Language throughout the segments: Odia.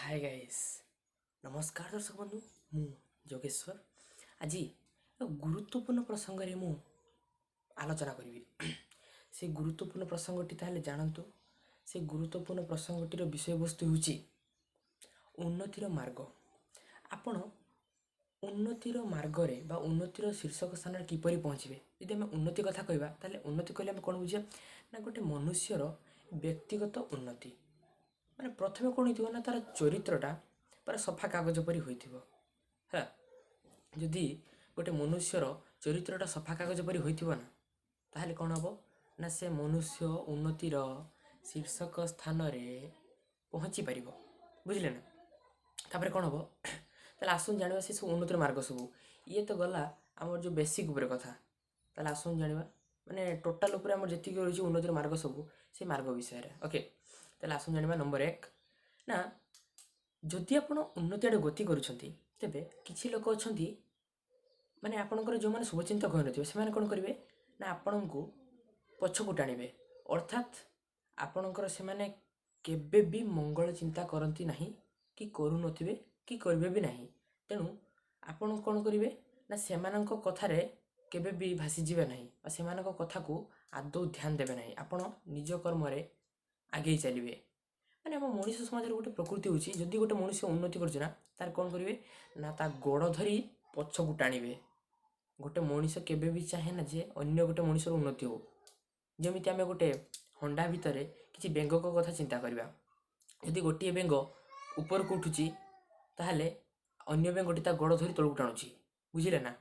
ହାଏ ଗାଇସ୍, ନମସ୍କାର ଦର୍ଶକ ବନ୍ଧୁ, ମୁଁ ଯୋଗେଶ୍ୱର। ଆଜି ଏକ ଗୁରୁତ୍ୱପୂର୍ଣ୍ଣ ପ୍ରସଙ୍ଗରେ ମୁଁ ଆଲୋଚନା କରିବି। ସେ ଗୁରୁତ୍ୱପୂର୍ଣ୍ଣ ପ୍ରସଙ୍ଗଟି ତାହେଲେ ଜାଣନ୍ତୁ। ସେ ଗୁରୁତ୍ୱପୂର୍ଣ୍ଣ ପ୍ରସଙ୍ଗଟିର ବିଷୟବସ୍ତୁ ହେଉଛି ଉନ୍ନତିର ମାର୍ଗ। ଆପଣ ଉନ୍ନତିର ମାର୍ଗରେ ବା ଉନ୍ନତିର ଶୀର୍ଷକ ସ୍ଥାନରେ କିପରି ପହଞ୍ଚିବେ? ଯଦି ଆମେ ଉନ୍ନତି କଥା କହିବା, ତାହେଲେ ଉନ୍ନତି କହିଲେ ଆମେ କ'ଣ ବୁଝିବା ନା ଗୋଟେ ମନୁଷ୍ୟର ବ୍ୟକ୍ତିଗତ ଉନ୍ନତି। ମାନେ ପ୍ରଥମେ କ'ଣ ହେଇଥିବ ନା ତା'ର ଚରିତ୍ରଟା ପୁରା ସଫା କାଗଜ ପରି ହୋଇଥିବ, ହେଲା। ଯଦି ଗୋଟେ ମନୁଷ୍ୟର ଚରିତ୍ରଟା ସଫା କାଗଜ ପରି ହୋଇଥିବ ନା, ତାହେଲେ କ'ଣ ହେବ ନା ସେ ମନୁଷ୍ୟ ଉନ୍ନତିର ଶୀର୍ଷକ ସ୍ଥାନରେ ପହଞ୍ଚି ପାରିବ, ବୁଝିଲେ ନା? ତାପରେ କ'ଣ ହେବ? ତାହେଲେ ଆସନ୍ତୁ ଜାଣିବା ସେ ସବୁ ଉନ୍ନତିର ମାର୍ଗ ସବୁ। ଇଏ ତ ଗଲା ଆମର ଯେଉଁ ବେସିକ୍ ଉପରେ କଥା। ତାହେଲେ ଆସନ୍ତୁ ଜାଣିବା, ମାନେ ଟୋଟାଲ୍ ଉପରେ ଆମର ଯେତିକି ରହିଛି ଉନ୍ନତିର ମାର୍ଗ ସବୁ, ସେ ମାର୍ଗ ବିଷୟରେ। ଓକେ, ତାହେଲେ ଆସନ୍ତୁ ଜାଣିବା। ନମ୍ବର 1 ନା, ଯଦି ଆପଣ ଉନ୍ନତି ଆଡ଼େ ଗତି କରୁଛନ୍ତି, ତେବେ କିଛି ଲୋକ ଅଛନ୍ତି, ମାନେ ଆପଣଙ୍କର ଯେଉଁମାନେ ଶୁଭଚିନ୍ତକ ହୋଇନଥିବେ, ସେମାନେ କ'ଣ କରିବେ ନା ଆପଣଙ୍କୁ ପଛକୁ ଟାଣିବେ। ଅର୍ଥାତ୍ ଆପଣଙ୍କର ସେମାନେ କେବେ ବି ମଙ୍ଗଳ ଚିନ୍ତା କରନ୍ତି ନାହିଁ କି କରୁନଥିବେ କି କରିବେ ବି ନାହିଁ। ତେଣୁ ଆପଣ କ'ଣ କରିବେ ନା ସେମାନଙ୍କ କଥାରେ କେବେ ବି ଭାସିଯିବେ ନାହିଁ ବା ସେମାନଙ୍କ କଥାକୁ ଆଦୌ ଧ୍ୟାନ ଦେବେ ନାହିଁ। ଆପଣ ନିଜ କର୍ମରେ ଆଗେଇ ଚାଲିବେ। ମାନେ ଆମ ମଣିଷ ସମାଜର ଗୋଟେ ପ୍ରକୃତି ହେଉଛି, ଯଦି ଗୋଟେ ମଣିଷ ଉନ୍ନତି କରୁଛି ନା, ତାର କ'ଣ କରିବେ ନା ତା ଗୋଡ଼ ଧରି ପଛକୁ ଟାଣିବେ। ଗୋଟେ ମଣିଷ କେବେ ବି ଚାହେଁ ନା ଯେ ଅନ୍ୟ ଗୋଟେ ମଣିଷର ଉନ୍ନତି ହଉ। ଯେମିତି ଆମେ ଗୋଟେ ହଣ୍ଡା ଭିତରେ କିଛି ବେଙ୍ଗଙ୍କ କଥା ଚିନ୍ତା କରିବା। ଯଦି ଗୋଟିଏ ବେଙ୍ଗ ଉପରକୁ ଉଠୁଛି, ତାହେଲେ ଅନ୍ୟ ବେଙ୍ଗଟି ତା ଗୋଡ଼ ଧରି ତଳକୁ ଟାଣୁଛି, ବୁଝିଲେ ନା?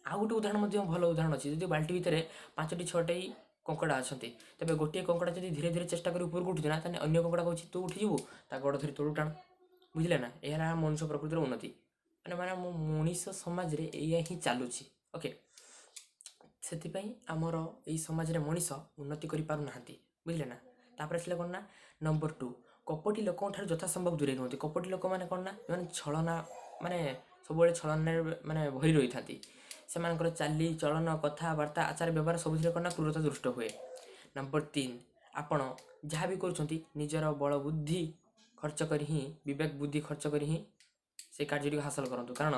ଆଉ ଗୋଟେ ଉଦାହରଣ ମଧ୍ୟ ଭଲ ଉଦାହରଣ ଅଛି। ଯଦି ବାଲ୍ଟି ଭିତରେ ପାଞ୍ଚଟି ଛଅଟି କଙ୍କଡ଼ା ଅଛନ୍ତି, ତେବେ ଗୋଟିଏ କଙ୍କଡ଼ା ଯଦି ଧୀରେ ଧୀରେ ଚେଷ୍ଟା କରି ଉପରକୁ ଉଠୁଛି ନା, ତାହେଲେ ଅନ୍ୟ କଙ୍କଡ଼ା କହୁଛି, ତୁ ଉଠିଯିବୁ, ତା ଗୋଡ଼ ଧରି ତଳକୁ ଟାଣ, ବୁଝିଲେ ନା? ଏହା ହେଲା ମଣିଷ ପ୍ରକୃତିର ଉନ୍ନତି। ମାନେ ଆମ ମଣିଷ ସମାଜରେ ଏଇଆ ହିଁ ଚାଲୁଛି। ଓକେ, ସେଥିପାଇଁ ଆମର ଏଇ ସମାଜରେ ମଣିଷ ଉନ୍ନତି କରିପାରୁନାହାନ୍ତି, ବୁଝିଲେ ନା? ତାପରେ ଆସିଲା କ'ଣ ନା ନମ୍ବର 2, କପଟି ଲୋକଙ୍କ ଠାରୁ ଯଥାସମ୍ଭବ ଦୂରେଇ ରୁହନ୍ତି। କପଟି ଲୋକମାନେ କ'ଣ ନା ସେମାନେ ଛଳନା, ମାନେ ସବୁବେଳେ ଛଳନାରେ ମାନେ ଭରି ରହିଥାନ୍ତି। ସେମାନଙ୍କର ଚାଲି ଚଳନ, କଥାବାର୍ତ୍ତା, ଆଚାର ବ୍ୟବହାର ସବୁଥିରେ କ'ଣ ନା କ୍ରୂରତା ଦୃଷ୍ଟ ହୁଏ। ନମ୍ବର 3, ଆପଣ ଯାହା ବି କରୁଛନ୍ତି, ନିଜର ବଳ ବୁଦ୍ଧି ଖର୍ଚ୍ଚ କରି ହିଁ, ବିବେକ ବୁଦ୍ଧି ଖର୍ଚ୍ଚ କରି ହିଁ ସେ କାର୍ଯ୍ୟଟିକୁ ହାସଲ କରନ୍ତୁ। କାରଣ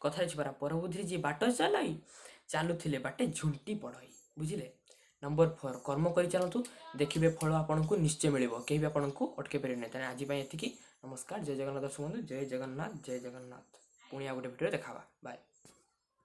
କଥାରେ ଅଛି ପରା, ପରବୁଦ୍ଧିରେ ଯିଏ ବାଟ ଚାଲଇ, ଚାଲୁଥିଲେ ବାଟେ ଝୁଣ୍ଟି ପଡ଼ଇ, ବୁଝିଲେ? ନମ୍ବର 4, କର୍ମ କରି ଚାଲନ୍ତୁ, ଦେଖିବେ ଫଳ ଆପଣଙ୍କୁ ନିଶ୍ଚୟ ମିଳିବ, କେହି ବି ଆପଣଙ୍କୁ ଅଟକେଇ ପାରିବେ ନାହିଁ। ତେଣୁ ଆଜି ପାଇଁ ଏତିକି। ନମସ୍କାର, ଜୟ ଜଗନ୍ନାଥ ଦର୍ଶକ ବନ୍ଧୁ, ଜୟ ଜଗନ୍ନାଥ, ଜୟ ଜଗନ୍ନାଥ। ପୁଣି ଆଉ ଗୋଟେ ଭିଡ଼ିଓରେ ଦେଖା ହେବା। ବାଏ।